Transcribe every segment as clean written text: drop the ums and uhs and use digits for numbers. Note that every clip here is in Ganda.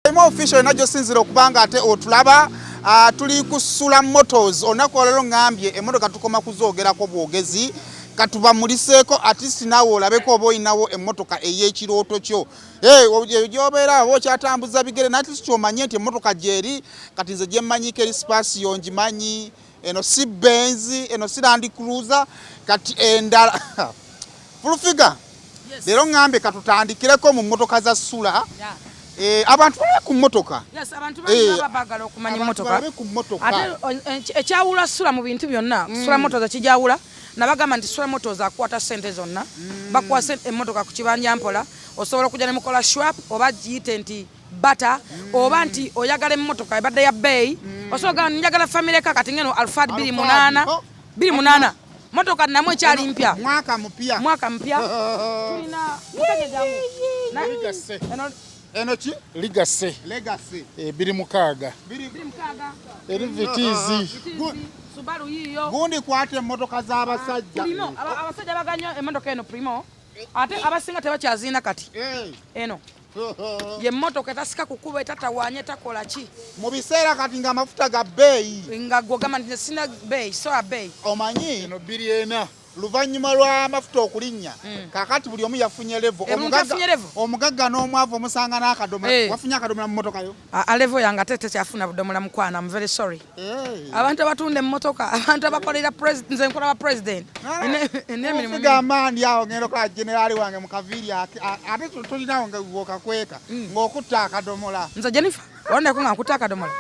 Emu official yonna gy'osinziira okuba nga ate otulaba, tuli ku Sula Motors. Olunaku olwaleero ŋŋambye emmotoka tukoma kuzoogerako bwogezi, katubamuliseeko at least naawe olabeko oba olinawo emmotoka ey'ekirooto kyo. Gy'obeera oba okyatambuza bigere, naye at least ky'omanye nti emmotoka gyeri. Kati nze gye mmanyiiko eri Spacio ngimanyi, eno si Benz, eno si Land Cruiser, kati endala full figure. Leero ŋŋambye katutandikireko mu mmotoka za Sula. Abantu balabe ku mmotoka. Yes, abantu bangi baba baagala okumanya Abantu emmotoka. balabe ku mmotoka. Ate ekyawula Sula mu bintu byonna, Sula Motors ekijawula, nabagamba nti Sula Motors akwata ssente zonna. Bakwasa emmotoka ku kibanja mpola, osobola okujja ne mukola swap oba giyite nti bata, oba nti oyagala emmotoka ebadde ya bbeeyi. Osobola ogamba njagala family car, kati ngeno Alphard bbiri Alphard, munaana, oh. 2008. Motoka namu ekyali mpya. Mwaka mupya. Mwaka mpya. Tulina mutege jangu. Legacy. Eno Eno ki? Legacy. Legacy. 2006. Biri 2006. Eri VTZ. Subaru yiyo. Gundi kwata emmotoka z'abasajja. Primo, abasajja baganywa emmotoka eno Primo. Ate abasinga tebakyaziina kati. Eno. Ye mmotoka etasika ku kkubo, etatawaanya, etakola ki. Mu biseera kati ng'amafuta ga bbeeyi. Nga gw'ogamba nti sina bbeeyi, so bbeeyi. Omanyi? Eno 2004. Luvannyuma lw'amafuta okulinnya, kaakati buli omu yafunye level. Buli muntu afunye level. Omugagga n'omwavu omusanga n'akadomola. Wafunye akadomola mu mmotoka yo? Level yange ate tekyafuna budomola mukwano, I'm very sorry. Abantu abatunda emmotoka, abantu abakolera president, nze nkola ba president. Ine emirimu Ofuga mingi. Amaani awo ngenda okola generali wange mu kaviiri ate tolinawo nga wokakweka ng'okutta akadomola. Nze Jennifer, walondako nga nkutta akadomola.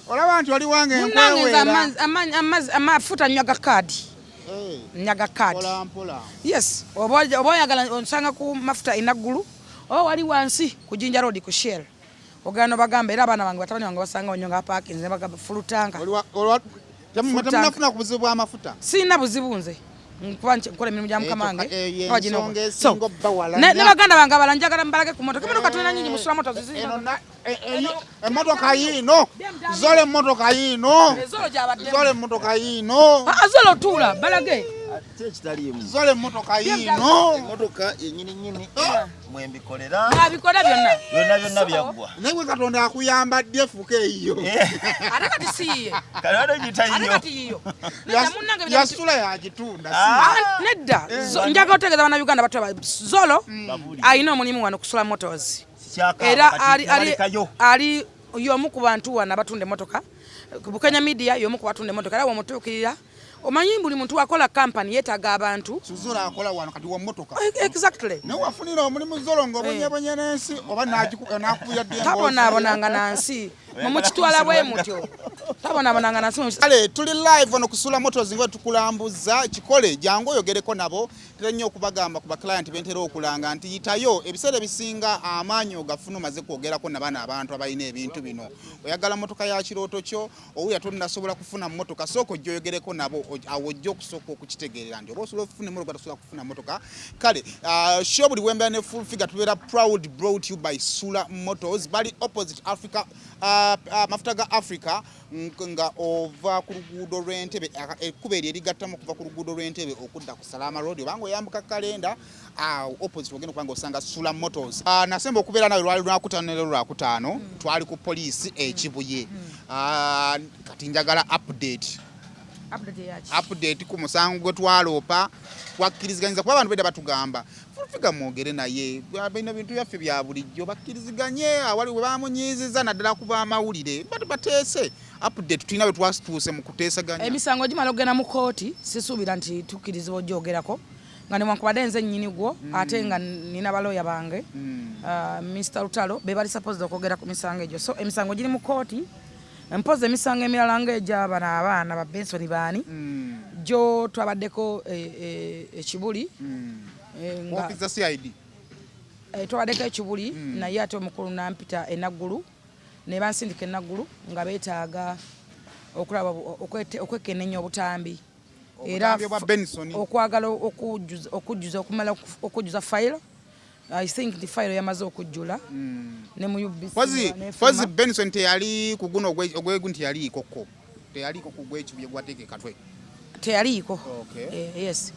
Olaba nti oli wange Munnange nze nkweweera. Amafuta nywa ga kaadi. Nywa ga kaadi. Mpola mpola. Yes, oba oyagala onsanga ku mafuta enaggulu, oba wali wansi ku Jinja Road ku Shell. Ogenda n'obagamba, era abaana bange, batabani bange basanga nnyo nga parking, ne bagamba full tank. Full tank. Temunafuna ku buzibu bw'amafuta? Sirina buzibu nze. Nkuba nkola emirimu gya mukama wange. Eyo Oba gino ensonga So, esinga obbawala ne baganda bange abalala njagala mbalage ku mmotoka. Emmotoka tulina nnyingi mu Sula Motors, zirina Eno emmotoka yiino. Zola emmotoka yiino. Ezolo gy'abaddemu. Zola emmotoka yiino. Zola otuula, balage. Ate ekitaliimu. Zola emmotoka yiino. Emmotoka yennyini nnyini mwembikolera. Mwabikola byonna. Byonna byonna byaggwa. Naye gwe Katonda akuyamba ddi efuuka eyiyo? Ate kati si yiye. Kale wano giyita Ate yiyo. kati yiyo. Nedda, munnange bino Yasula yagitunda, si Nedda. Njagala otegeeza bannayuganda batulaba. Zolo Babuulire. alina omulimu wano ku Sula Motors. Sikyakaaba Era kati nabalekayo. ali y'omu ku bantu wano abatunda emmotoka. Ku Bukenya Media y'omu ku batunda emmotoka. Era bw'omutuukirira, omanyi buli muntu akola kampani yeetaaga abantu. Zolo akola wano kati wa mmotoka. Exactly. Naye wafunira omulimu Zolo ng'obonyebonye n'ensi oba n'akubira ddi emboozi? Tabonaabonanga na nsi. Mwe mukitwala bwe mutyo. Tabonaabonanga na nsi. Kale tuli live wano ku Sula Motors nga tukulambuza kikole, jangu oyogereko nabo. Ntera nnyo okubagamba ku ba client bentera okulanga nti yitayo, ebiseera ebisinga amaanyi ogafuna omaze kwogerako na bano abantu abalina ebintu bino. Oyagala mmotoka ya kirooto kyo, owulira tonnasobola kufuna mmotoka, sooka ojje oyogereko nabo, awo ojja okusooka okukitegeerera nti oba osobola okufuna emmotoka, tosobola kufuna mmotoka. Kale, show buli wembeera ne full figure tubeera proud brought you by Sula Motors. Bali opposite Africa, mafuta ga Africa, nga ova ku luguudo lw'Entebe, ekkubo eryo erigattamu okuva ku luguudo lw'Entebe okudda ku Salama Road, obanga oyambuka Kalenda, awo opposite ogenda okuba nga osanga Sula Motors. Nasemba okubeera nawe lwali lwakutaano, ne leero lwakutaano, twali ku poliisi e Kibuye. Kati njagala update. Update eyaki? Update ku musango gwe twaloopa, twakkiriziganyizza, kuba abantu bedda batugamba full figure mwogere naye, bino bintu byaffe bya bulijjo, bakkiriziganye awali we bamunyiizizza, naddala ku b'amawulire bati bateese. Update tulina bwe twatuuse mu kuteesaganya. Emisango gimala okugenda mu kkooti, sisuubira nti tukkirizibwa ogyogerako, nga newankubadde nze nnyini gwo, ate nga nina balooya bange, Mr Lutalo, be bali supposed okwogera ku misango egyo. So emisango giri mu kkooti. Mpozi emisango emirala ng'egyabano abaana ba Benson baani, gyo twabaddeko ekibuli. Nga Office za CID. Twabaddeko ekibuli, naye ate omukulu nampita enaggulu ne bansindika enaggulu nga beetaaga okulaba okwekenneenya obutambi. Era Obutambi obwa Benson. Okwagala okujjuza, okumala okujjuza file. I think the file yamaze okujjula ne mu UBC n'efuluma. Pozi Benson teyali ku guno ogwegu nti yaliiko ko. Teyaliiko ku gw'Ekibuye gwateeka Katwe. Teyaliiko. Yes.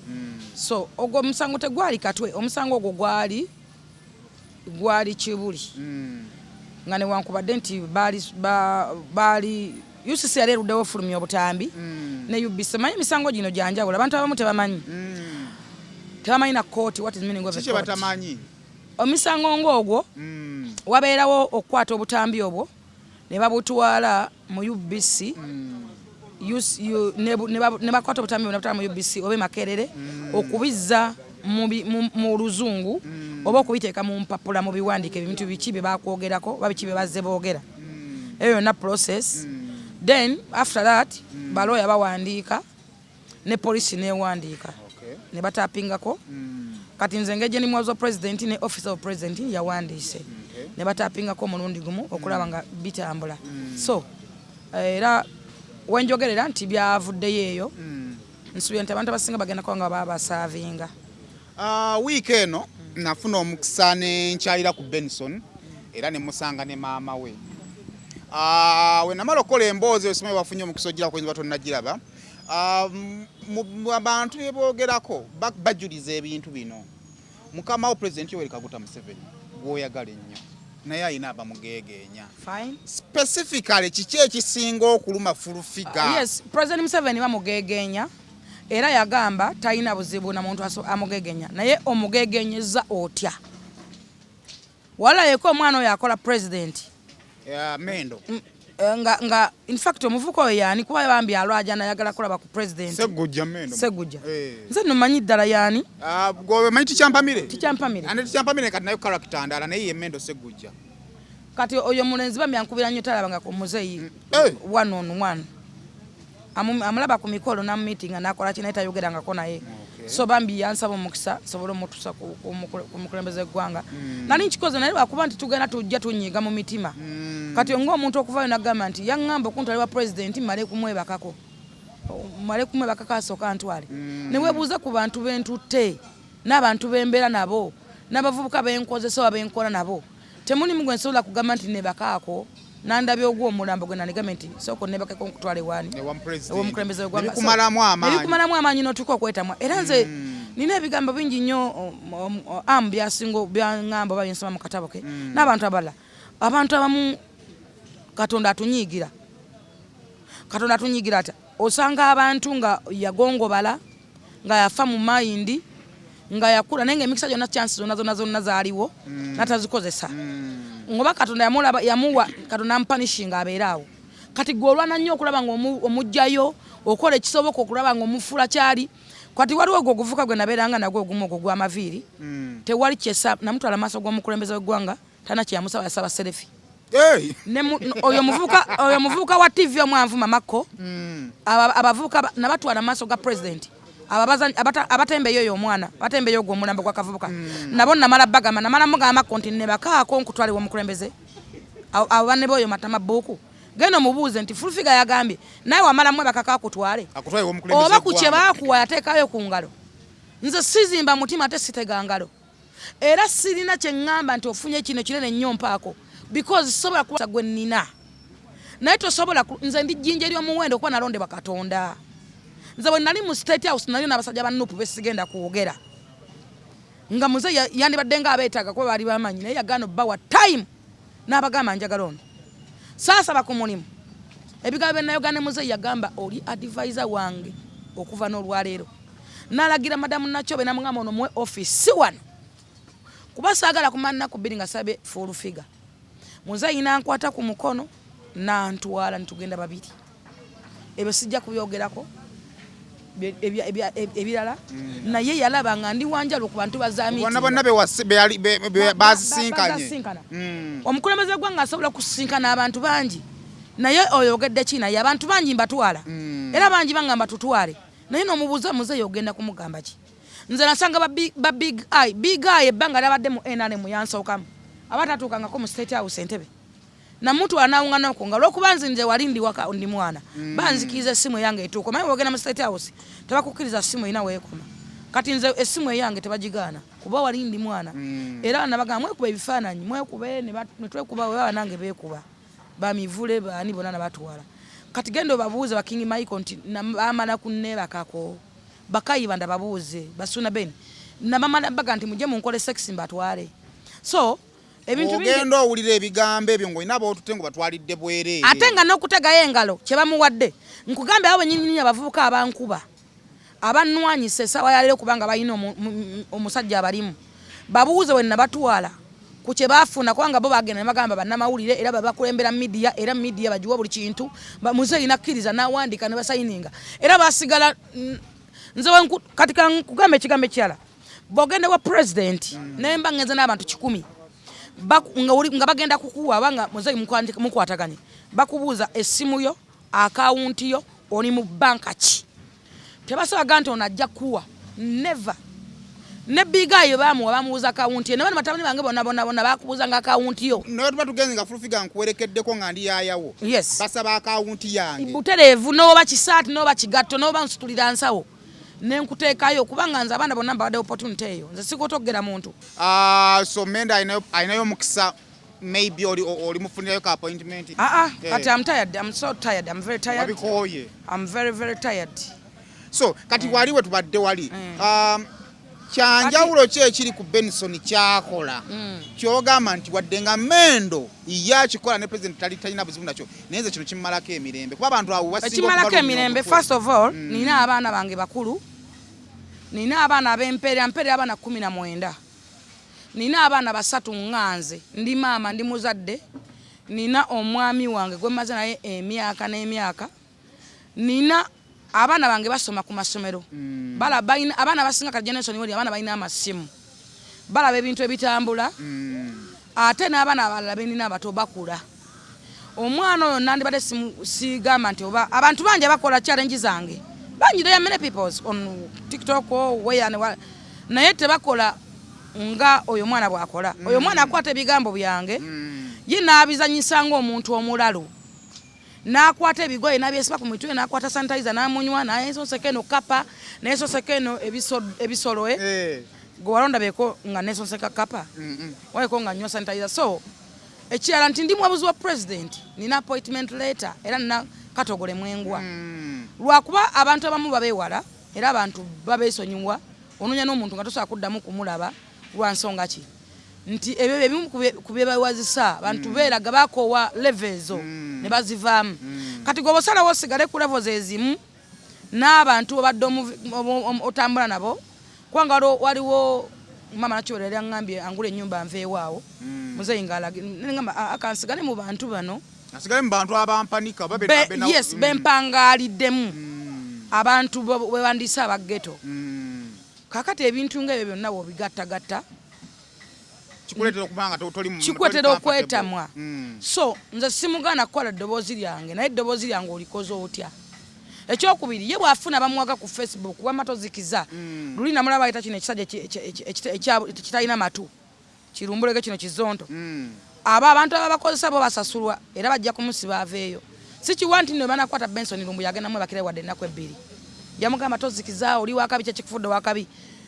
So ogwo omusango tegwali Katwe, omusango ogwo gwali Kibuli. Nga newankubadde nti baali UCC yali eruddewo ofulumya obutambi ne UBC. Manyi emisango gino gyanjawulo, abantu abamu tebamanyi, tebamanyi na kooti, what is meaning of a Kiki court. batamanyi? Omisango ng'ogwo, wabeerawo okukwata obutambi obwo ne babutwala mu UBC, ne bakwata obutambi obwo ne babutwala mu UBC oba e Makerere okubizza mu luzungu oba okubiteeka mu mpapula, mu biwandiike ebintu biki bye bakwogerako oba biki bye bazze boogera. Eyo yonna process. Then after that balooya bawandiika ne polisi newandiika ne batapingako. Kati nze ngejje ni muwabuzi wa president ne office of president yawandiise ne batapingako omulundi gumu okulaba nga bitambula. So era wenjogerera nti byavuddeyo eyo, nsuubira nti abantu abasinga bagenda kuba nga baba basaavinga. Ah, wiiki eno nafuna omukisa ne nkyalira ku Benson era ne musanga ne maama we. Ah, we namala okukola emboozi eyo, simanyi wafunye omukisa ogira kuyinza tonnagiraba. Ah, mu abantu bye boogerako bajuliza ebintu bino. Mukama wo President Yoweri Kaguta Museveni gw'oyagala ennyo, naye alina abamugeegeenya. Fine. Specifically, kiki ekisinga okuluma Full Figure? Yes, President Museveni bamugeegenya era yagamba talina buzibu na muntu amugegenya, naye omugegenyeza otya? Walayeko omwana oyo akola president. Yeah, Mendo. Nga in fact omuvuka oyo yaani? Kuba bambi alwajana, ayagala kulaba ku president. Segujja Mendo. Segujja. Eh. Nze nno manyi ddala yaani. Ah, gwe manyi Tikyampamire? Tikyampamire. Ane Tikyampamire kati nayo character ndala, naye ye Mendo Segujja. Kati oyo mulenzi bambi ankubira nnyo, talabanga ku muzeeyi one on one. Amulaba ku mikolo namumeetinga nakola ki, naye tayogerangako naye. So bambi yansaba omukisa nsobole omutuusa ku mukulembeze eggwanga. Nali nkikoze, naye lwakuba nti tugenda tujja tunyiga mu mitima. Kati ng'omuntu okuvayo nagamba nti yaŋŋamba okuntwala wa pulezidenti, mmale kumwebakako, mmale kumwebakako asooka ntwale, ne weebuuza ku bantu bentutte n'abantu bembeera nabo n'abavubuka benkozesa oba benkola nabo, temulimu gwe nsobola kugamba nti nebakaako nandabye ogwo omulambo gwe nandigambe nti sooka onebakeko nkutwala ewaani? Ewa president. Ew'omukulembeze w'eggwanga. So, Nebikumalamu amaanyi. nebikumalamu amaanyi n'otuuka okwetamwa. Era nze nina ebigambo bingi nnyo am byasinga byaŋŋamba oba byensoma mu katabo ke n'abantu abalala. Abantu abamu Katonda atunyiigira. Katonda atunyiigira atya? Osanga abantu nga yagongobala, nga yafa mu mayindi, nga yakula, naye nga emikisa gyonna, chance zonna zonna zonna zaaliwo, natazikozesa. Ngoba Katonda yamulaba, yamuwa, Katonda amupunishinga abeere awo. Kati gwe olwana nnyo okulaba nga omugjayo, okola ekisoboka okulaba nga omufuula kyali. Kati waliwo ogwo oguvuka gwe nabeeranga nagwo ogumu, ogwo gw'amaviiri. Tewali kyesa namutwala maaso g'omukulembeze w'eggwanga, talina kyeyamusaba, yasaba selfie. Hey! Oyo muvubuka wa TV omwanvuma makko. Abavubuka nabatwala mu maaso ga president. Abatembeyo oyo omwana, abatembeyo ogwo omulambo gwa kavubuka, nabo namala bagamba, namala mugamba makko nti nebakaako nkutwale omukulembeze. Abo banne b'oyo matama buuku, genda omubuuze nti Full Figure yagambye naye wamala mwe bakaka akutwale Akutwale ew'omukulembeze oba ku kye w'eggwanga. Baakuwa yateekayo ku ngalo. Nze sizimba mutima ate sitega ngalo, era sirina kye ŋŋamba nti ofunye kino kinene nnyo mpaako, because sobola kuba gwe nnina naye tosobola nze ndi jjinja ery'omuwendo okuba nalondebwa Katonda. Nze bwe nali mu State House, naliyo n'abasajja ba NUP besigenda kwogera nga muze yandibadde nga abeetaaga kuba baali bamanyi, naye yagaana obbawa time n'abagamba njagala ono. Saasaba ku mulimu. Ebigambo bye nayogera ne muzeeyi, yagamba oli advisor wange okuva n'olwaleero. N'alagira madamu Nakyobe, namugamba ono muwe office si wano, kuba saagala kumala nnaku 2 nga sabye Full Figure. Muzeeyi nankwata ku mukono nantwala nitugenda babiri. Ebyo sijja kubyogerako ebirala, naye yalaba nga ndi wanjalo ku bantu Bonna bazamiitinga. Bonna bazisinkanye. Bazisinkana. Omukulembeze w'eggwanga asobola okusisinkana abantu bangi, naye oyogedde ki? Naye abantu bangi mbatwala, era bangi bangamba tutwale, naye n'omubuuza muzeeyi ogenda kumugamba ki? Nze nasanga ba Big Eye. Big Eye ebbanga lyabadde mu NRM yansookamu, aba tatuukangako mu State House Entebe. Namutwala nawunganako nga olwokuba nze wali ndi waka, ndi mwana, banzikiriza essimu eyange etuuka. Omanyi wogenda mu State House tebakukkiriza ssimu erina weekoma. Kati nze essimu eyange tebagigaana kuba wali ndi mwana. Era nabagamba mwekuba ebifaananyi, mwekube, ne twekuba, we baba nange beekuba bamivule baani bonna nabatwala. Kati genda obabuuze ba King Michael nti bamala kunneebakako, bakayibanda babuuze basuna ben nabamala baga nti mujje munkole sex mbatwale. So Ebintu bingi. Ogenda owulira ebigambo ebyo ng'olina bootute ngo batwalidde bwereere. Ate nga n'okutegayo engalo kye bamuwadde, nkugambye abo bennyini abavubuka abankuba abanwanyisa essaawa ya leero, kubanga balina omusajja abalimu, babuuze we nabatwala ku kye baafuna, kubanga bo bagenda ne bagamba bannamawulire era babakulembera media, era media bagiwa buli kintu. Muzeeyi nakkiriza n'awandiika ne basayininga era basigala. Nze kati kankugamba ekigambo ekirala, bw'ogenda wa president naye mba ngenze n'abantu 100, nga bagenda kukuwa oba nga muzeeyi mukwataganye, bakubuuza essimu yo, akawunti yo, oli mu banka ki. Tebasobola nti ono ajja kuwa, never. Ne bigayo bamuwa, bamubuuza akawunti ye, ne bano batabani bange bonna bonna bonna bakubuuza nga akawunti yo. Naye tuba tugenze nga Full Figure nkuwerekeddeko nga ndi yaayawo, basaba akawunti yange. Butereevu, n'oba kisaati n'oba kigatto n'oba nsitulira nsawo nenkuteekayo, kubanga nze abaana bonna mbawadde opportunity eyo, nze sikotogera muntu. Ah, so Menda alinayo omukisa, maybe oli mufunirayo ka appointment. Ah ah, kati I'm tired, I'm so tired, I'm very tired. Wabikooye. I'm very very tired. So kati wali we tubadde wali, kyanjawulo ki ekiri ku Benson kyakola kyogamba nti wadde nga Mendo ye akikola ne president tali talina buzibu nakyo, naye nze kino kimmalako emirembe, kuba abantu abo basinga Ekimalako okubalumya emirembe, omutwe. First of all, nina abaana bange bakulu, nina abaana ab'empeera, mpeera abaana 19, nina abaana basatu, ŋŋanze ndi maama, ndi muzadde, nina omwami wange gwe mmaze naye emyaka n'emyaka, nina abaana bange basoma ku masomero. Abaana basinga kati generation weri abaana balina amasimu, balaba ebintu ebitambula. Ate n'abaana abalala benina abato bakula. Omwana oyo nandibadde sigamba nti oba abantu bangi abakola challenge zange bangi, there are many peoples on TikTok or where and naye tebakola nga oyo omwana bw'akola. Oyo omwana akwata ebigambo byange ye n'abizanyisa ng'omuntu omulalu, n'akwata ebigoye n'abyesiba ku mitwe, n'akwata sanitizer n'amunywa, n'ayesonseka eno kapa, n'ayesonseka eno ebisolo, eh? Gwe walondabeko nga nesonseka kapa, waleko nga nywa sanitizer? So ekirala nti ndi muwabuzi wa president, nina appointment letter, era nina katogole mwengwa. Lwakuba abantu abamu babeewala, era abantu babeesonyiwa, onoonya n'omuntu nga tosobola kuddamu kumulaba. Lwa nsonga ki? Nti ebyo byebimu ku bye bawazisa abantu, beeraga bakoowa level ezo ne bazivaamu. Kati gwe osalawo osigale ku levels ezimu n'abantu obadde otambula nabo, kubanga waliwo mama nakiwera yali aŋŋambye angula ennyumba nveewo awo. Muzeeyi ng'alagi ngamba akansigale mu bantu bano. Asigale mu bantu abampanika oba Yes, bempangaaliddemu, abantu bwe bandiise abageto. Kakati ebintu ng'ebyo byonna bw'obigattagatta, Kikuleetera okuba nga toli kikuleetera toli comfortable. okwetamwa. So nze simugaana kukola ddoboozi lyange, naye eddoboozi lyange olikoze otya? Ekyokubiri, ye bw'afuna bamuwaga ku Facebook, wamma tozikiza. Luli namulaba ayita kino ekisajja kitalina matu, kirumbulege kino kizonto. Abo abantu ababakozesa bo basasulwa, era bajja kumusiba aveeyo. Si kiwa nti nno banakwata Benson Lumbu yagenda mwebakira wadde ennaku 2. Yamugamba tozikiza, oli wakabi, kyekikufudde wakabi.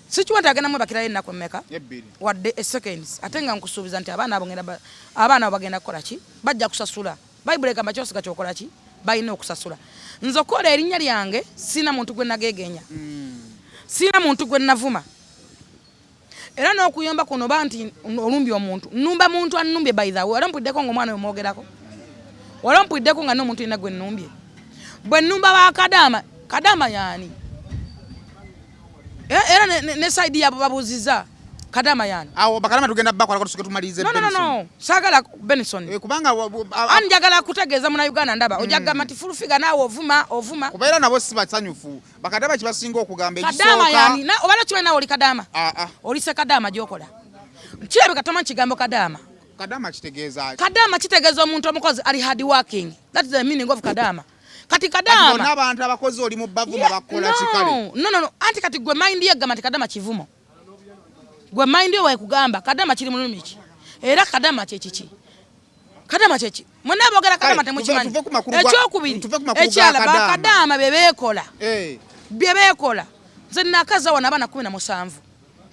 Si kiwa nti agenda mwebakirayo ennaku emmeka? 2. Wadde eseconds. Ate nga nkusuubiza nti abaana abo ngenda abaana abo bagenda kukola ki? Bajja kusasula. Bayibuli egamba kyosiga kyokola ki? Balina okusasula. Nze okukola erinnya lyange, sirina muntu gwe nageegenya, sirina muntu gwe navuma, era n'okuyomba kuno oba nti olumbye omuntu, nnumba muntu annumbye. By the way, wali ompuliddeko ng'omwana oyo mwogerako? Wali ompuliddeko nga n'omuntu yenna gwe nnumbye? Bwe nnumba ba Kadaama, Kadaama yaani? Era ne side yaabwe babuuziza Kadaama yaani? Awo bakadama tugenda bakwalako, tusoke tumalirize. No, no, no. Benson. No, saagala Benson. Kubanga Ani njagala kutegeeza Munnayuganda, ndaba ojja kugamba nti Full Figure naawe ovuma ovuma. Kubeera nabo si basanyufu. Bakadama kibasinga okugamba Kadaama ekisooka yaani? Obala okimanyi naawe oli kadaama? Ah, ah. Oli se kadaama gy'okola, kirabika tomanyi kigambo kadaama. Kadama kitegeeza ki? Kadaama kitegeeza omuntu omukozi, ali hard working. That is the meaning of kadaama. Kati Kati kadaama bonna abantu abakozi oli mu bavuma, bakola kikale. No, no, no. Anti kati gwe mind ye egamba nti kadama kivumo. Gwe mind yo wekugamba kadama kiri mu lulimi ki? Era kadama kye kiki? Kadama kye ki? Mwenna aboogera kadama Kale, temukimanyi. tuve ku makulu Ekyokubiri, tuve ku makulu ga ekyala Kadaama. bakadaama be beekola. Bye beekola. Nze nakaza wano abaana 17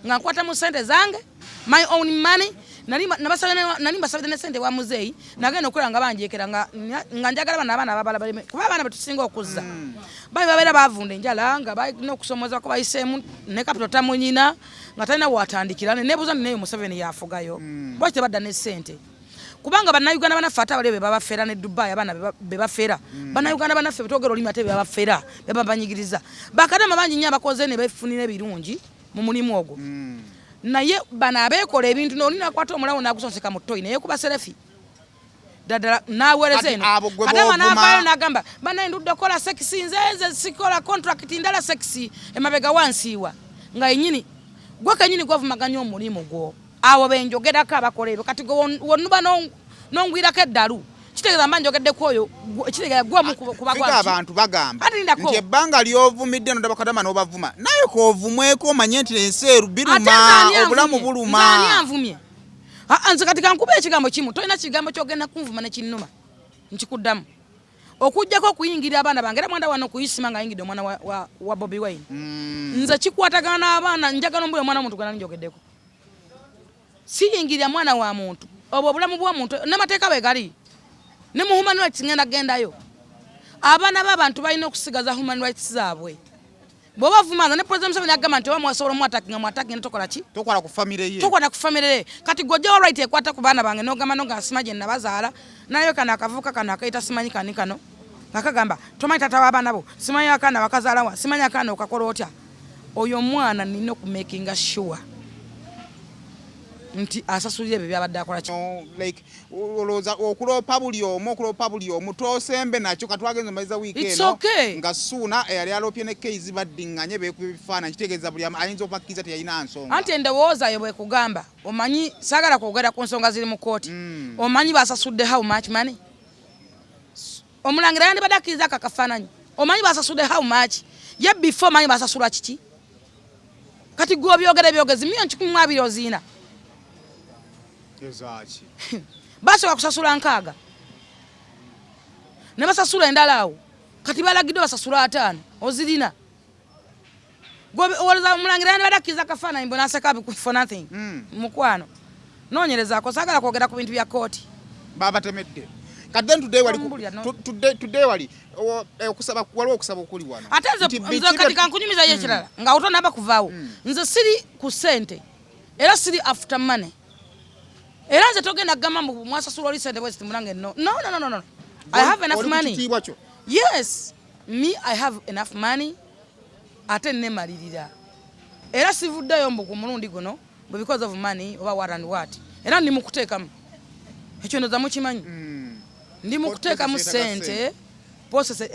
nga nkwata mu ssente zange, my own money. Nali nali mbasabidde ne sente wa muzeeyi, nagenda okukola nga banjekera nga nga njagala bano abaana ababala baleme, kuba abaana betusinga okuzza baali babeera bavunda enjala, nga balina okusomooza ko bayiseemu ne kapito tamunyina, nga talina watandikira. Nebuuza nti naye Museveni yafugayo, lwaki tebadda ne sente? Kubanga Bannayuganda banaffe ate abaliyo be babafera ne Dubai, abaana be bafera. Bannayuganda bannaffe betwogera olulimi ate be babafera, bebabanyigiriza. Bakadama bangi nnyo abakoze ne befunira ebirungi mu mulimu ogwo, naye bano abeekola ebintu, oli nakwata omulawo n'agusonseka mu toyi naye kuba selfie ddala n'aweereza Kati eno. Abo gwe Kadama b'ovuma- n'avaayo n'agamba, "Banaye ndudde okukola sex, nze sikola contract ndala, sex emabega wansiiwa." Nga yennyini gwe kenyini gwavumaganya omulimu gwo. Abo benjogerako abakola ebyo. Kati gwe wonuba nongwirako eddalu, kitegeeza mba njogeddeko oyo, kitegeeza gwe omu kuba Figa gwa abantu bagamba Ate lindako. nti ebbanga ly'ovumidde nodaba kadama n'obavuma, naye koovumweko omanye nti ensi eru Ate biruma, nze ani obulamu anvumye? buluma. Nze ani anvumye? Ah, nze kati kankuba ekigambo kimu, tolina kigambo kyogenda kunvuma nekinnuma nkikuddamu, okugjako okuyingirira abaana bange. Era mwanda wano okuyisima nga ayingidde omwana wa Bobi Wine. Nze kikwatagana n'abaana, njagala ombuya omwana w'omuntu gwe nali njogeddeko. Siyingirira mwana wa muntu, obwo obulamu bw'omuntu n'amateeka bwe gali ne mu human rights. Ngenda gendayo, abaana b'abantu balina okusigaza human rights zaabwe. Bw'oba ovumanza ne President Museveni agamba nti oba mwasobola omwattackinga, mwattackinga, tokola ki? Tokola ku famire ye. Tokwata ku famire ye. Kati gwe right ekwata ku baana bange n'ogamba nonga asima gye nabazaala, naye kano akavuka kano akayita simanyi kani kano nga kagamba tomanyi tata w'abaana bo, simanyi akaana wakazaalawa, simanyi akaana okakola otya. Oyo omwana nina okumakinga sure nti asasulira ebyo byabadde akola ki. No, like olowooza okuloopa buli omu, okuloopa buli omu tosembe nakyo. Katwagenza omaliza wiiki It's eno okay. nga Suuna eyali aloopye ne Keizi baddiŋŋanye, beekuba ebifaananyi, kitegeeza buli ayinza okubakkiriza teyalina nsonga. Anti endowooza yo bwekugamba, omanyi saagala kwogera ku nsonga ziri mu kooti. Omanyi basasudde how much money? Omulangira yandibadde akkiriza ako akafaananyi. Omanyi basasudde how much ye before? Omanyi basasula kiki? Kati gwe obyogera ebyogezi, 120,000,000 oziina? Ezaaki? Basooka kusasula 60 ne basasula endala awo, kati balagiddwa basasula 50. Ozirina? Olowooza omulangira yandibadde akkiriza akafaananyi mbwe naseka for nothing? Mukwano, noonyerezaako, saagala kwogera ku bintu bya kooti. Babatemedde. Kati then today wali Tombulira, no. Today wali okusaba, waliwo okusaba okuli wano. Ate nze Nti nze biki kati kankunyumizayo ekirala nga otonaba kuvaawo. Nze siri ku ssente era siri after money, era nze togenda kugamba mbu mwasasula oli sente bweziti mulange. No, no, no, no, no. I have enough Oli ku money. kitiibwa kyo. Yes, me, I have enough money, ate nemalirira, era sivuddeyo mbu ku mulundi guno mbu because of money oba what and what. Era ndi mukuteekamu ekyo, ndoza mukimanyi. Ndi mukuteekamu Process yeetaaga sente, process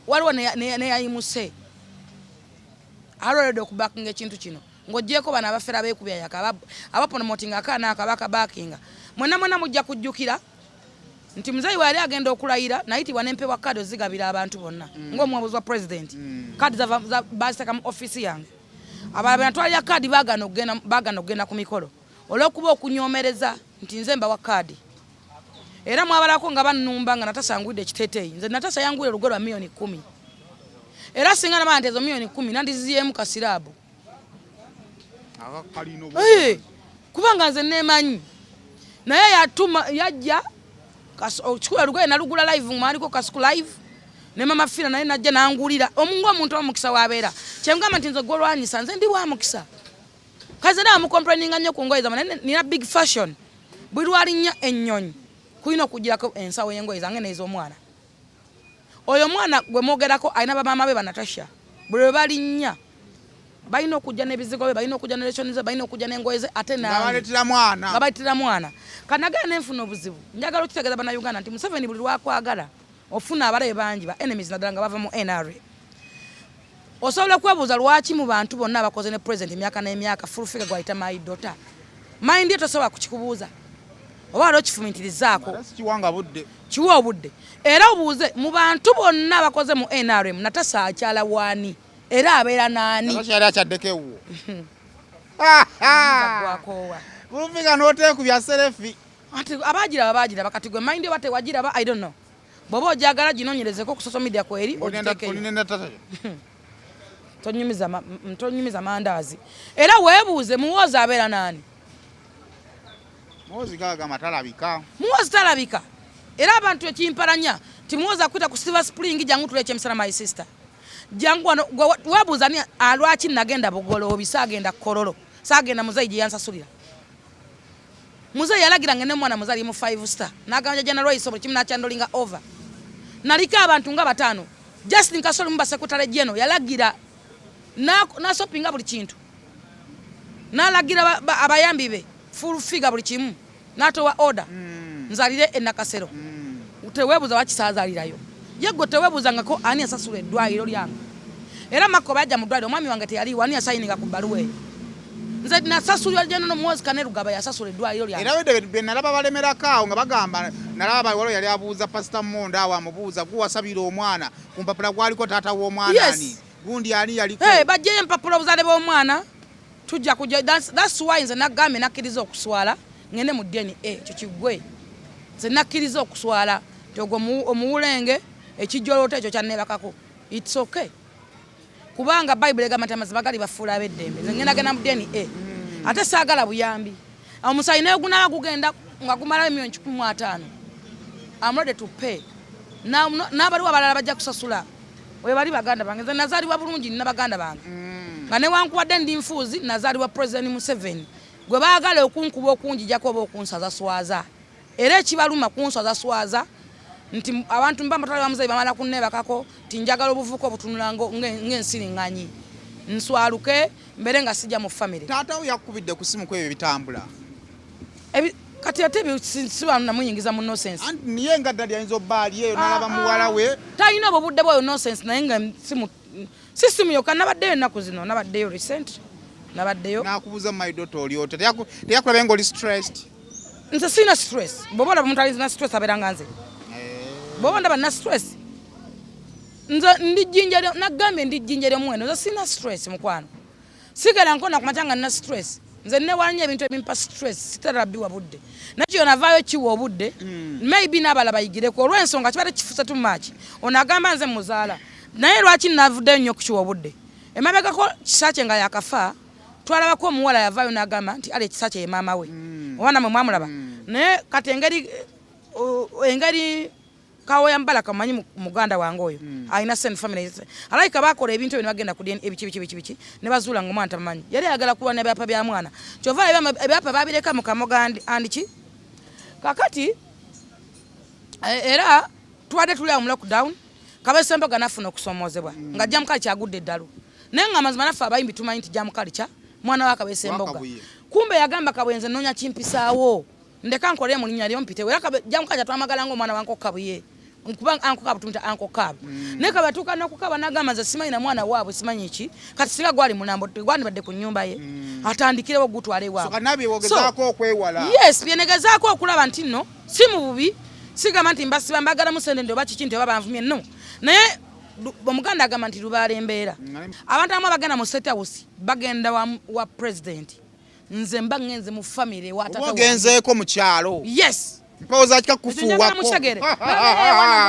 waliwo neyayimuse already okubackinga ekintu kino, ng'ogyeko bano abafera beekubya yaka abapromotinga akaana ako abakabackinga. Mwena mwena mujja kujjukira nti muzeeyi we yali agenda okulayira, nayitibwa nempewa kaadi ozigabira abantu bonna ng'omuwabuzi wa president. Kaadi baziteeka mu ofiisi yange. Abalala benatwalira kaadi baagaana okugenda ku mikolo olw'okuba okunyomereza nti nze mbawa kaadi. Era mwabalako nga bannumba nga Natasha angwidde ekiteeteeyi. Nze Natasha yangwire olugoye lwa 10,000,000, era singa nabaa nti ezo 10,000,000 nandiziyeemu kasiraabu. Akakalina. Kubanga nze nemanyi, naye yatuma yajja kikula olugoye nalugula live, mwaliko Kasuku live ne Mama Fira, naye najja nangulira omungu. Omuntu omukisa wabeera kyengamba nti nze gwolwanyisa, nze ndi wa mukisa. Kaze nawe mucomplaininga nnyo ku ngoye zamwe, naye nina big fashion. Buli lwalinnya ennyonyi kulina okugirako ensawo y'engoye zange n'ez'omwana oyo. Omwana gwe mwogerako alina bamaama be Banatasha. Buli lwe balinnya balina okujja n'ebizigo bye, balina okujja ne ration ze, balina okujja n'engoye ze, ate nga nange baleetera mwana. Nga bayitira mwana. Kanagala nenfuna obuzibu. Njagala okitegeeza Bannayuganda nti Museveni buli lwakwagala ofuna abalabe bangi, ba enemies, naddala nga bava mu NRA. Osobola okwebuuza lwaki mu bantu bonna abakoze ne president emyaka n'emyaka, Full Figure gwayita my daughter. Mind ye tosobola kukikubuuza oba wali okifumintirizaako. Era sikiwanga budde. Kiwa obudde era obuuze mu bantu bonna abakoze mu NRM, Natasha akyala waani era abeera naani? Natasha yali akyaddeko ewuwo. Gwakoowa. Bulufika n'oteekubya selfie. Ati abagiraba bagiraba. Kati gwe mind oba tewagiraba, I don't know. Bw'oba ojagala ginoonyerezeko ku social media kweri, ogiteekeyo. Olina Natasha. Tonyumiza mandaazi. Era weebuuze muwoozi abeera naani. Muhoozi gagamba talabika. Muhoozi talabika. Era abantu ekimpalanya nti Muhoozi akuyita ku Silver Spring, jangu tule ekyemisana, my sister, jangu wano. Webuuza ni alwaki nagenda Bugoloobi, saagenda Kololo, saagenda muzeeyi gye yansasulira. Muzeeyi yalagira ngende mwana muzaali mu 5 star, n'agamba jjajja Nalweyiso buli kimu n'akyandolinga over. Naliko abantu nga bataano. Justin Kasoli mu basekutale jeno yalagira n'asopinga buli kintu, n'alagira abayambi be full figure buli kimu, n'atowa order nzalire e Nakasero. Teweebuuza wakisaazalirayo ye gwe, teweebuuzangako ani yasasula eddwaliro lyange. Era Makko bajja mu ddwaliro, omwami wange teyaliiwo. Ani yasayininga ku bbaluwa eyo? Nze nasasulira General Muhoozi Kainerugaba, yasasula eddwaliro lyange. Era wedde bye nalaba balemerako awo nga bagamba, nalaba waliwo yali abuuza Pasita Mondo awo, amubuuza, gwe wasabira omwana ku mpapula gwaliko taata w'omwana ani, gundi ani yaliko? Hey, bajjeyo empapula obuzaale bw'omwana, tujja kujja. That's why nze nagambye nakkiriza okuswala ngende mu DNA, ekyo kiggwe. Nze nakkiriza okuswala nti ogwo omuwulenge ekijjolooto ekyo kyanneebakako, it's okay, kubanga Bayibuli egamba nti amazima gali bafuula ab'eddembe. Nze ngenda genda mu DNA, ate saagala buyambi. Omusaayi naye gunaaba gugenda nga gumalayo 150,000,000, I'm ready to pay. N'abaliwo abalala bajja kusasula, we bali baganda bange. Nze nazaalibwa bulungi, nina baganda bange nga newankubadde ndi nfuuzi, nazaalibwa President Museveni gwe baagala okunkuba, okunjijako oba okunsaza swaza. Era ekibaluma kunswaza swaza nti abantu mba mbatwale bamuzeyi bamala kunneebakako nti njagala obuvuka obutunula ng'ensiriŋŋanyi, nswaluke mbeere nga sijja mu famire. Taata wo yakubidde ku simu ku ebyo bitambula? Kati ate ebyo siba namuyingiza mu nonsense. Anti niye nga ddali ayinza obba ali eyo n'alaba muwala we. Talina obwo budde bwayo nonsense. Naye nga simu si simu yokka, nabaddeyo ennaku zino, nabaddeyo recent, nabaddeyo. N'akubuuza, my daughter, oli otya? Teyakulabe ng'oli stressed? Nze sirina stress. Bw'oba olaba omuntu alina stress abeera nga nze. Bw'oba ndaba nina stress, nze ndi jjinja nagambye ndi jjinja ly'omuwendo. Nze sirina stress, mukwano. Sigala nkona ku makya nga nina stress. Nze newala nnyo ebintu ebimpa stress, sitera biwa budde. Naye kyo navaayo kiwa obudde, maybe n'abalala bayigireko, olw'ensonga kibadde kifuuse too much. Ono agamba nze muzaala, naye lwaki navuddeyo nnyo okukiwa obudde? Emabegako Kisaakye nga yakafa, twalabako omuwala yavaayo n'agamba nti ali Ekisaakye ye maama we, oba namwe mwamulaba. Naye kati engeri Kawoya Mbalaka, mumanyi muganda wange oyo alina send family, alayika bakola ebintu ebyo ne bagenda ku DNA, biki biki biki biki, ne bazuula nga omwana tamumanyi. Yali ayagala kulwana ebyapa bya mwana, kyova ebyapa babireka mu kamoga andiki. Kakati era tubadde tuli awo mu lockdown, Kabesemboga nafuna okusomoozebwa nga Jam Culture agudde eddalu. Naye nga amazima naffe abayimbi tumanyi nti Jam Culture mwana wa Kabesemboga. Wakabuye. Kumbe yagamba Kabwenze noonya kimpisaawo, ndeka nkole mu linnya lyo mpitewo. Era Jam Culture twamagala ng'omwana wa Uncle Kabuye, nkuba Uncle Kabu tumuyita Uncle Kabu. Naye kabatuuka n'okukaba n'agamba nze simanyi na mwana waabwe, simanyi ki. Kati singa gwali mulambo tegwandibadde ku nnyumba ye, atandikirewo gutwala ewaabwe. So kati nabye wogezaako okwewala. Yes, byenegezaako okulaba nti nno si mu bubi, sigamba nti mbasiba mbagalamu sente nti oba kiki nti oba banvumye, no. Naye omuganda agamba nti lubaala embeera. Abantu abamu abagenda mu State House bagenda wa president, nze mba ngenze mu family wa Oba tata wange. Ogenzeeko mu kyalo. Yes. Mpewo za kika Ekyo njagala kufuuwako. mukitegere.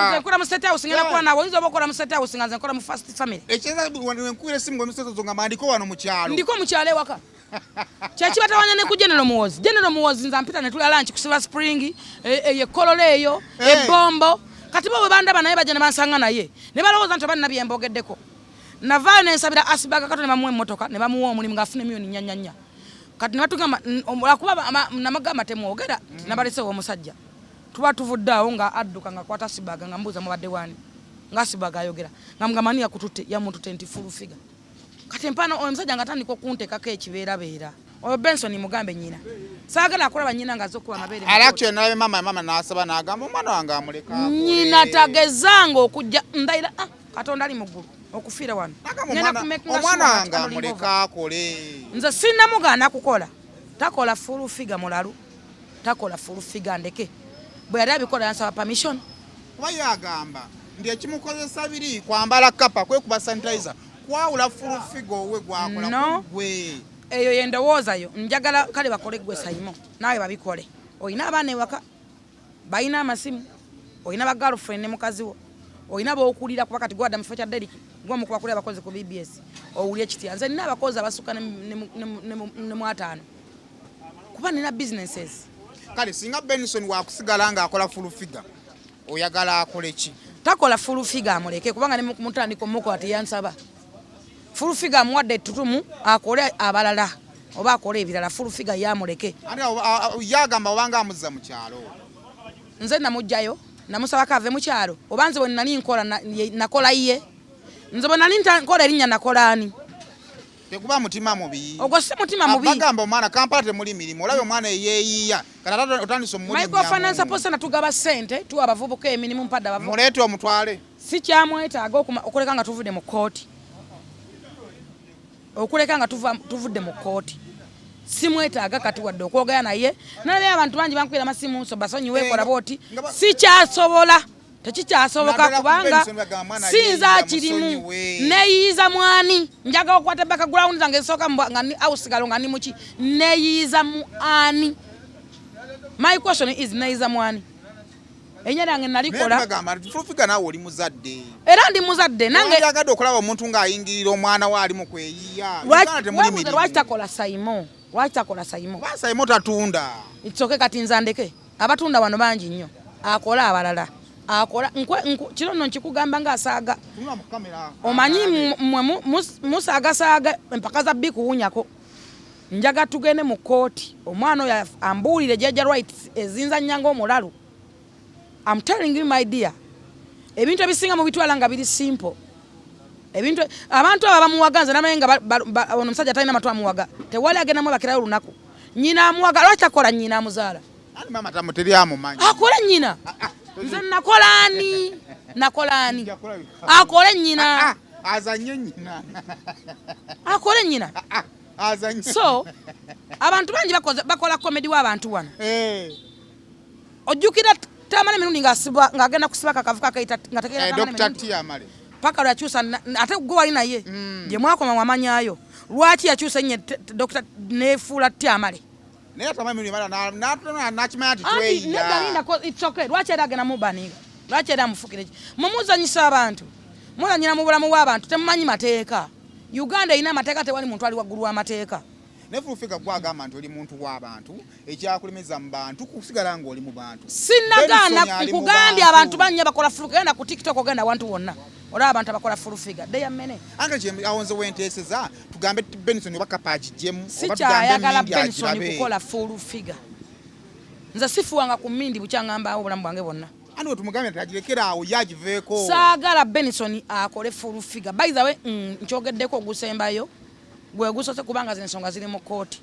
Nze nkola mu State House, ngenda kuba naawe oyinza oba okola mu State House nga nze nkola mu first family. Ekyeza wenkubira esimu ng'omusezo nga ndiko wano mu kyalo. Ndiko mu kyalo ewaka. Kyekibatawanya ne ku General Muhoozi. General Muhoozi nze ampita ne tulya lunch ku Silver Spring, eyo ekkololo eyo, ebombo. Kati bo bwe bandaba naye bajja ne bansanga naye ne balowooza nti oba nina bye mbogeddeko. Navaayo ne nsabira Asibaga Kato ne bamuwa emmotoka ne bamuwa omulimu ng'afuna emiliyoni 4 4. Kati ne batugamba lwakuba namagamba temwogera nabalesewo omusajja. Tuba tuvudde awo nga adduka nga akwata Asibaga, nga mbuuza mubadde wani, nga Asibaga ayogera nga mugamba ani yakututte, yamututte nti full figure. Kati empano oyo omusajja nga atandika okunteekako ekibeerabeera. Oyo Benson mugambe nnyina saagala akulaba nnyina nga azze okuba amabeere mu Ala kkooti. actually nalabe mama n'asaba n'agamba omwana wange amuleka akole. Nnyina tagezanga okujja ndayira, ah, Katonda ali mu ggulu okufiira wano. N'agamba Ngenda ku making sure omwana nga wange handling over. amuleka akole. Nze sinnamugaana kukola, takola full figure mulalu, takola full figure ndeke. Bwe yali abikola yansaba permission? Kuba ye agamba nti ekimukozesa biri kwambala kapa, kwekuba sanitizer, kwawula full figure owe gwakola No. ku gwe. Eyo yendowooza yo. Njagala kale bakole gwe Saimo naawe babikole. Olina abaana ewaka balina amasimu, olina ba girlfriend ne mukazi wo, olina b'okulira, kuba kati gwadda mu kifo kya Derrick, gwomu kubakulira abakozi ku BBS, owulye kitya? Nze nina abakozi abasukka ne mu 50, kuba nina businesses. Kale singa Benson wakusigala ng'akola full figure, oyagala akole ki? Takola full figure, amuleke, kubanga ne mutandika omukola teyansaba. Full figure amuwadde ettutumu, akole abalala oba akole ebirala. Full figure yamuleke. Ate yagamba obanga amuzza mu kyalo. Nze namugjayo, namusabako ave mu kyalo? Oba nze bwe nali nkola nakola ye? Nze bwe nali nkola erinnya nakola ani? Tekuba mutima mubi. Ogwo si mutima mubi. Bagamba omwana Kampala temuli mirimu, olabye omwana eyeeyiiya, kati ate otandise Microfinance omulinnyamu. Support, tugaba ssente, tuwa abavubuka emirimu, mpadde abavubuka. Muleete omutwale. Sikyamwetaaga okuleka nga tuvudde mu kkooti, okuleka nga tuvudde mu kkooti. Simwetaaga kati wadde okwogera naye. Nalabye abantu bangi bankubira amasimu, nso basonyiwe, Eh, kola bwoti. Nga Sikyasobola, tekikyasoboka. Naddala ku Kubanga Benson bagamba mwana sinza yeeyiya, akirimu. musonyiwe. Neeyiyiza mwani? Njagala okukwata background zange esooka nga ni ausigalo nga ni muki. Neeyiyiza mu ani? My question is, neeyiyiza mwani? Erinnya lyange nalikola. Bagamba nti full figure naawe oli muzadde. Era ndi muzadde nange. Wandyagadde okulaba omuntu ng'ayingirira omwana we ali mu kweyiya? Uganda temuli Weebuuze mirimu. lwaki takola Saimo? Lwaki takola Saimo? Kuba Saimo tatunda. It's okay, kati nze andeke. Abatunda wano bangi nnyo, akole abalala, akola kino nno nkikugamba ng'asaaga. Tunula mu kamera. Omanyi mmwe musaagasaaga empaka za bbi kuwunyako. Njaga tugende mu kkooti, omwana oyo ambuulire jjajja rights ezinzannya ng'omulalu. I'm telling you, my dear, ebintu ebisinga mubitwala nga biri simple. Ebintu abantu abo bamuwaga, nze namanyi nga ono omusajja talina matu amuwaga. Tewali agenda mwebakirayo olunaku. Nyina amuwaga, lwaki takola nyina amuzaala? Ani maama teri amumanyi. Akole nyina. Nze nakola ani? Nakola ani? Akole nyina. Ah, azanye nyina. Akole nyina. Ah, azanye. So abantu bangi bakola comedy w'abantu wano. Eh, Ojjukira Tamale Mirundi ng'asibwa, ng'agenda kusiba kakavuka akayita nga tegeera eh, Tamale Dr. Mirundi. T Amale. Paka lwakyusa ate gwe wali naye gye mwakoma wamanyayo lwaki yakyusa ennyo Dr. neefuula Tamale. Naye Tamale Mirundi mala nakimanya nti Anti tweyiya. nedda, lindako, it's okay. Lwaki era agenda mubaninga? Lwaki era amufukira ki? Mumuzanyisa abantu, muzanyira mu bulamu bw'abantu, temumanyi mateeka. Uganda erina amateeka, tewali muntu ali waggulu w'amateeka. Naye full figure gwagamba nti oli muntu w'abantu, ekyakulemeza mu bantu kusigala ng'oli mu bantu. Sinagaana. Benson ali mu Nkugambye, bantu. abantu bannya bakola full. Genda ku TikTok, ogenda awantu wonna olaba abantu abakola full figure. They are many. Ange kye awo nze wenteeseza, tugambe Benson oba kapa agiggyemu, oba tugambe Sikyayagala Mindi Benson agirabe. kukola full figure. Nze sifuwanga ku Mindi bukyaŋŋambaawo obulamu bwange bwonna. Anti we tumugambye nti agirekere awo, ye agiveeko. Saagala Benson akole full figure. By the way, nkyogeddeko ogusembayo, gwe gusoose, kubanga zino ensonga ziri mu kkooti.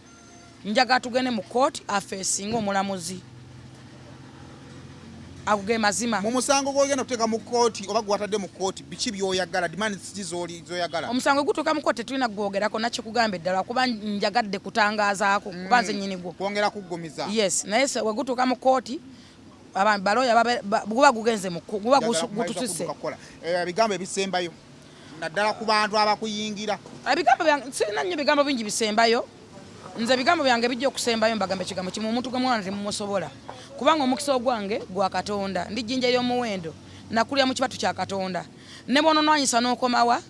Njagala tugende mu kkooti afeesinga omulamuzi. Ago ge mazima. Mu musango gwogenda okuteeka mu kkooti oba gwatadde mu kkooti, biki by'oyagala? Demands ki z'oyagala? Omusango gutuuka mu kkooti tetulina kugwogerako, nakikugamba eddala, kuba njagadde kutangaazaako, kuba nze nnyini gwo. Kwongera kuggumiza. Yes, naye we gutuuka mu kkooti, baloya guba gugenze mu guba Njagala kumaliriza gutusise. kudduka kukola. Eh, ebigambo ebisembayo naddala ku bantu abakuyingira. Ebigambo byange, sirina nnyo bigambo bingi bisembayo. Nze ebigambo byange bijja okusembayo, mbagamba ekigambo kimu: omuntu gwe mwana temumusobola, kubanga omukisa ogwange gwa Katonda. Ndi jjinja ery'omuwendo, nakulya mu kibatu kya Katonda. Ne bw'ononwanyisa n'okomawa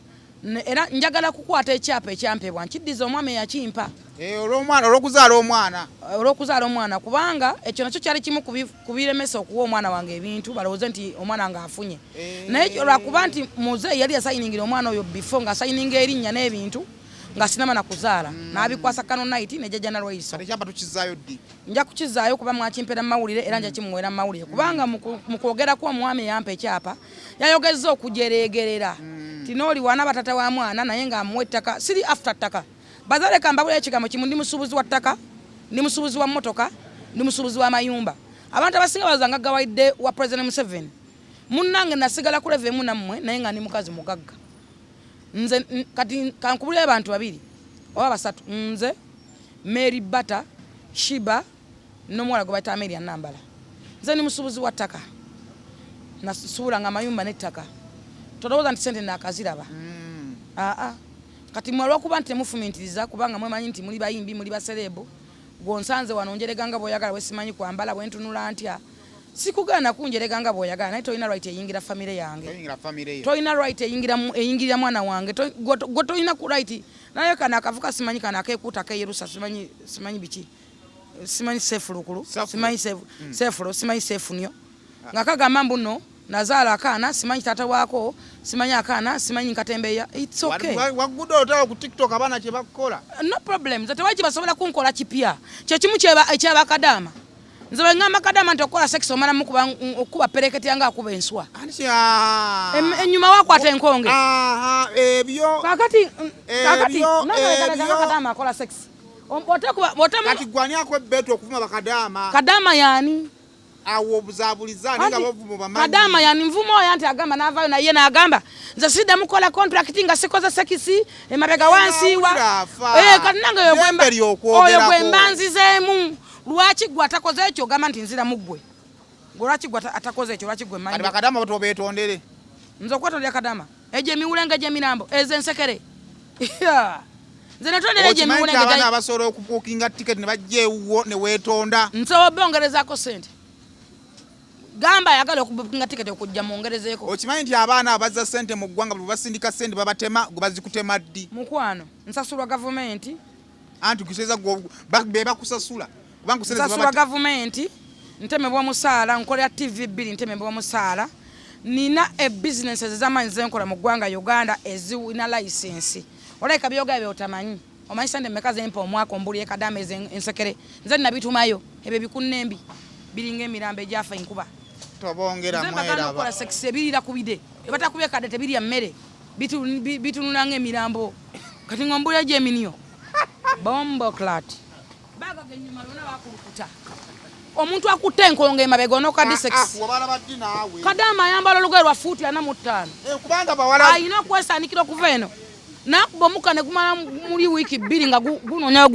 era njagala kukwata ekyapa ekyampebwa nkiddiza omwami eyakimpa. Eh, olw'omwana, olw'okuzaala omwana. Olw'okuzaala omwana, kubanga ekyo nakyo kyali kimu ku biremesa okuwa omwana wange ebintu, balowooze nti omwana wange afunye. Naye lwakuba nti muzeeyi yali yasayiningira omwana oyo before, ng'asayininga erinnya n'ebintu nga sinama na kuzaala, n'abikwasa Kano Night ne Jjajja Nalweiso. Kati ekyapa tukizaayo ddi? Nja kukizaayo kuba mwakimpeera mu mawulire, era nja kimuweera mu mawulire, kubanga mu kwogerako omwami eyampa ekyapa yayogezza okujereegerera ti nooli wana batata wa mwana naye ng'amuwa ettaka. Siri after ttaka. Bazale kambabulira ekigambo kimu: ndi musuubuzi wa ttaka, ndi musuubuzi wa mmotoka, ndi musuubuzi wa mayumba. Abantu abasinga balowooza nga gawayidde wa President Museveni. Munnange, nasigala ku level emu nammwe, naye nga ndi mukazi mugagga. Nze kati kankubulira abantu babiri oba basatu: nze Mary Bata Shiba n'omuwala gwe bayita Amelia Nambala. Nze ndi musuubuzi wa ttaka, nasuubulanga amayumba n'ettaka. Tolowooza nti sente naakaziraba. Aa, kati mwe olwokuba nti temufumintiriza, kubanga mwemanyi nti muli bayimbi, muli ba celeb, gwonsanze wano njerega nga bw'oyagala, wesimanyi kwambala, bwentunula ntya, sikugaana kunjerega nga bw'oyagala, naye tolina right eyingira famire yange. Toyingira famire yo. Tolina right eyingira eyingirira mwana wange. Gwe tolina ku right. Naye kano akavuka simanyi kano akeekuuta keyerusa, simanyi biki. Simanyi sefulukulu, Sefulo. simanyi sefulo, simanyi sefunyo, nga kagamba mbu no nazaala akaana, simanyi taata waako, simanyi akaana, simanyi nkatembeya. It's okay. Wagudde olutalo ku TikTok, abaana kye bakukola. No problem. Nze tewali kibasobola kunkola kipya. Kyekimu ekyabakadaama. Nze bwe ŋŋamba kadaama nti okukola sex omala mukuba okuba pereketya nga akuba enswa. Anti kya- Ennyuma wakwata enkonge. Aha, ebyo. Kakati kakati Ebyo, nonolekalaga ebyo. kadaama akola sex. Otekuba otemu. Kati gwani akwebbeetu okuvuma bakadaama? Kadaama yaani? Awo obuzabuliza naye nga Anti, bovuma bamanyi. Kadaama yani nvuma oyo, anti agamba n'avaayo naye n'agamba nze siddamu kukola contract nga sikoze sekisi emabega wansiiwa. Awulira afa. Eh, kati nange oyo Ddembe gwemba- ly'okwogerako. oyo gwe mba nzizeemu. Lwaki gwe atakoze ekyo ogamba nti nziramu ggwe? Gwe lwaki gwe atakoze ekyo, lwaki gwe Kati mmanyi? bakadaama bo tobeetondere. Nze okwetondera kadaama egyo emiwulenge gy'emirambo ezo ensekere. Yeah. Nze netondera egyo Okimanyi nti emiwulenge abaana abasobola okubuukinga tiketi ne bajja ewuwo ne weetonda? Nsobola obongerezaako sente. Gamba ayagala okubukinga tiketi okujja mwongerezeeko. Okimanyi nti abaana abazza sente mu ggwanga buli basindika sente babatema? Gwe bazikutema ddi? Mukwano, nsasulwa gavumenti. Anti kuseza be bakusasula kubanga kuseza. Nsasulwa gavumenti, ntemebwa omusaala, nkolera TV 2, ntemebwa omusaala. Nina ebizinesi ez'amaanyi zenkola mu ggwanga Uganda ezirina layisinsi. Olabika byogera byotamanyi. Omanyi sente mmeka zempa omwaka ombuli ekadaama ezo ensekere? Nze nabitumayo ebyo ebikunnembi biringa emirambo egyafa enkuba. Tobongera. Nze mbagala Mweraba. okukola sex ebirira ku bide, ebatakubye kadde tebirya mmere. Bitunula ng'emirambo. Kati ng'ombulira gy'eminyo bomboclat bagaga ennyuma lwona bakulukuta omuntu akutte enkonga emabega onokaddi sex. Wabalaba ddi naawe? Kadaama ayambala olugoye lwa fuuti 45. Eh, kubanga bawala. Alina okwesaanikira okuva eno nakuba omukka ne gumala muli wiiki 2 nga gunoonya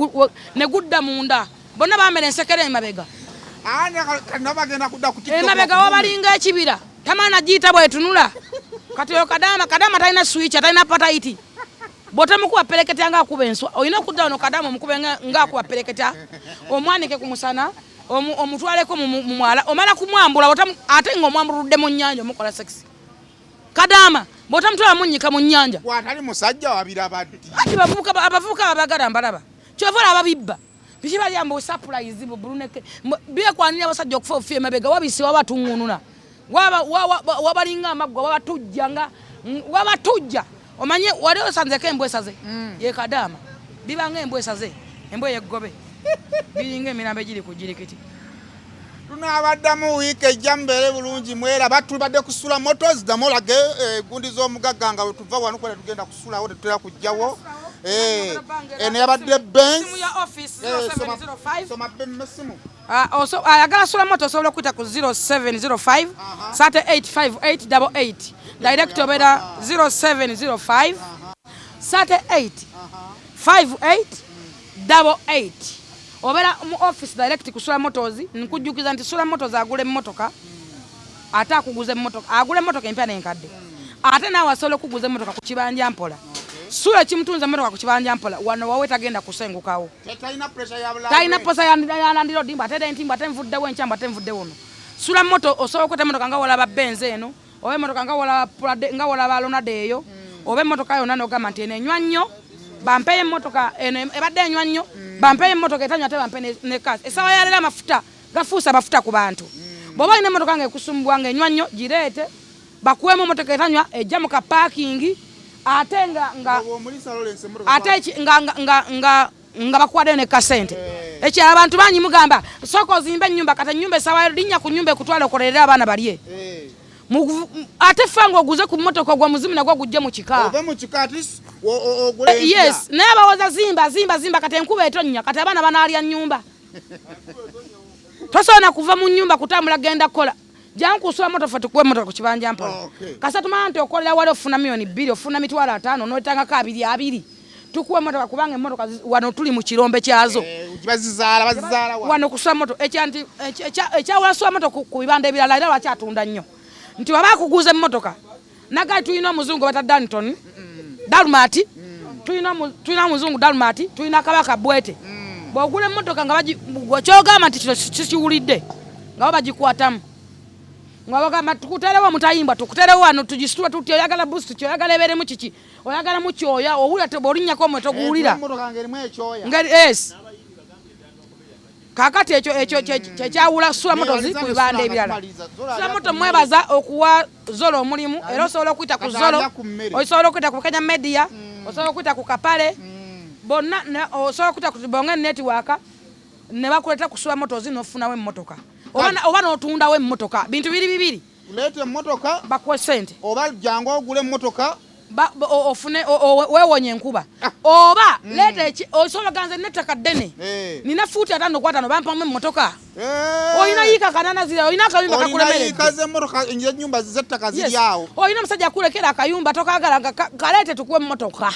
ne gudda munda. Bonna bamera ensekere emabega. Ani kati nabo bagenda kudda ku TikTok emabega okuvume. Wabalinga ekibira tamaana giyita bwetunula. Kati oyo kadaama, kadaama talina switch, talina patayiti. Bw'otamukuba pereketya nga akuba enswa. Olina okudda wano kadaama omukube nga akuba pereketya, omwanike ku musana, omutwaleko mu mwala, omala kumwambula, ate ng'omwambuludde mu nnyanja omukola sex. Kadaama bw'otamutwala munnyika mu nnyanja. Bw'atali musajja wabiraba ddi? Anti abavubuka babagala mbalaba. Kyova olaba bibba. Biki balya mbu surprise mbu buluneke. Byekwanira abasajja okufa obufi emabega wabisi wabatuŋŋunula. Wabalinga amaggwa wabatujja nga wabatujja. Omanye wali osanzeko embwa esaze? Ye kadaama. Bibanga embwa esaze, embwa ey'eggobe. Biringa emirambo egiri ku jirikiti. Tunaabaddamu wiiki ejja, mubeere bulungi mweraba. Tubadde kusula Motors, ddamu olage gundi z'omugagga nga bwe tuva wano kuba tetugenda kusulawo, tetutera kujjawo. Eno yabadde Benz. Simu ya office 0705. Soma essimu. Ayagala sula moto osobola okuyita ku 0705 385888. Direct obeera 0705 38 5888. Obeera mu office direct ku Sula Motors. Nkujjukiza nti Sula Motors agula emmotoka, ate akuguza emmotoka, agula emmotoka empya n'enkadde, ate naawe asobola okuguza emmotoka ku kibanja mpola. Sula kimutunza emmotoka ku kibanja mpola wano wawe tagenda kusengukawo. Talina pressure ya bulabe. Talina posa ya landlord mbu ate rent, mbu ate nvuddewo enkya, mbu ate nvudde wuno. Sula moto osobola okukwata emmotoka nga walaba Benz eno, oba emmotoka nga walaba Prado, nga walaba Lonado eyo, oba emmotoka yonna n'ogamba nti eno enywa nnyo, bampeyo emmotoka eno ebadde enywa nnyo, bampeyo emmotoka etanywa, ate bampe ne kasi. Essaawa ya leero amafuta gafuuse amafuta ku bantu. Bw'oba olina emmotoka ng'ekusumbwa ng'enywa nnyo, gireete bakuweemu emmotoka etanywa ejja mu kapaakingi, ate nga Oba omulisa Lawrence emmotoka. Ate nga bakuwaddeyo ne kasente. Ekirala abantu bangi mugamba sooka ozimbe ennyumba. Kati ennyumba essaawa linnya ku nnyumba ekutwala okolerere abaana balye. Ate fa ng'oguze ku mmotoka ogwo omuzimu nagwo gujje mu kika. Ove mu kika ati ogule empya. Yes, naye abawoza zimba zimba zimba, kati enkuba etonnya, kati abaana banaalya nnyumba? Tosobola na kuva mu nnyumba kutambula genda kukola. Jangu kusula moto ffe tukuwe emmotoka ku kibanja mpola. Kasa tumanya nti okolera wali ofuna 2 miliyoni, ofuna 50,000, n'oyetangako abiri abiri, tukuwa emmotoka kubanga emmotoka wano tuli mu kirombe kyazo. Bazizaala, bazizaala wa? Wano kusula moto ekya nti ekyawula sula moto ku bibanda ebirala, era lwaki atunda nnyo nti waba akuguza emmotoka nagali tulina omuzungu bata Danton Dalmat, tulina omuzungu Dalmat, tulina Kabaka Bwete. Bw'ogula emmotoka nga gwe kyogamba nti kino kikiwulidde nga bo bagikwatamu nga bagamba tukuteerewo omutayimbwa, tukuteerewo wano tugisitula tutya, oyagala boost ki, oyagala ebeeremu kiki, oyagala mu kyoya, owulira bw'olinnyako omwe toguwulira. Emmotoka ng'erimu ekyoya. Ngeri yes. Kakati ekyo ekyo kyekyawula Sula Motors ku bibanda ebirala. Sula Moto mwebaza okuwa Zolo omulimu, era osobola okuyita ku Zolo, osobola okuyita ku Kenya Media, osobola okuyita ku Kapale, bonna osobola okuyita ku Bonge Network ne bakuleeta ku Sula Motors n'ofunawo emmotoka oba n'otundawo emmotoka. Bintu biri bibiri. Leeta emmotoka bakuwe sente, oba jangu ogule emmotoka ofune weewonye enkuba, oba leeta osobola ganze nettaka ddene, nina fuuti 50 ku 50, bampamu emmotoka. Olina yiika 8 zira, olina akayumba kakulemeredde. Ennyumba z'ettaka ziri awo. Olina omusajja akulekera akayumba tokagala, kaleete tukuwe emmotoka.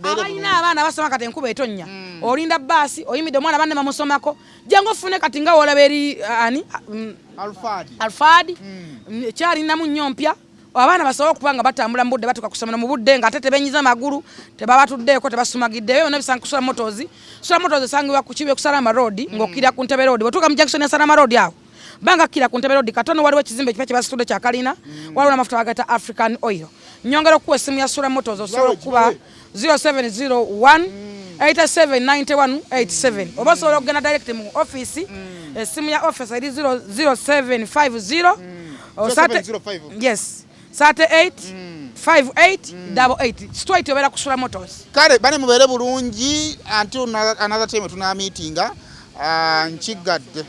Abalina abaana basoma, kati enkuba etonnya, olinda baasi, oyimidde omwana banne bamusomako, jangu ofune. Kati nga wolaba eri ani, Alfaadi kyalinamu nnyo mpya, abaana basobole okuba nga batambula mu budde, batuuka kusomero mu budde, nga ate tebenyiza magulu, tebabatuddeeko, tebasumagidde. Ebyo byonna bisanga ku Sula Motors. Sula Motors esangibwa ku Kibe ku Salama Road, ng'okkira ku Ntebe Road. Bwetuuka mu junction ya Salama Road awo, banga kkira ku Ntebe Road katono, waliwo ekizimbe ekipya kyebasitudde kya kalina, waliwo n'amafuta bagayita African Oil. Nyongera okukuwa essimu ya Sula Motors, osobola okukuba 0701 87 91 87, oba osobola okugenda direct mu office. Essimu ya office eri 0750 yes 38 58 88, straight obeera ku Sula Motors. Kale bane, mubeere bulungi until another time tuna meetinga. Nkigadde.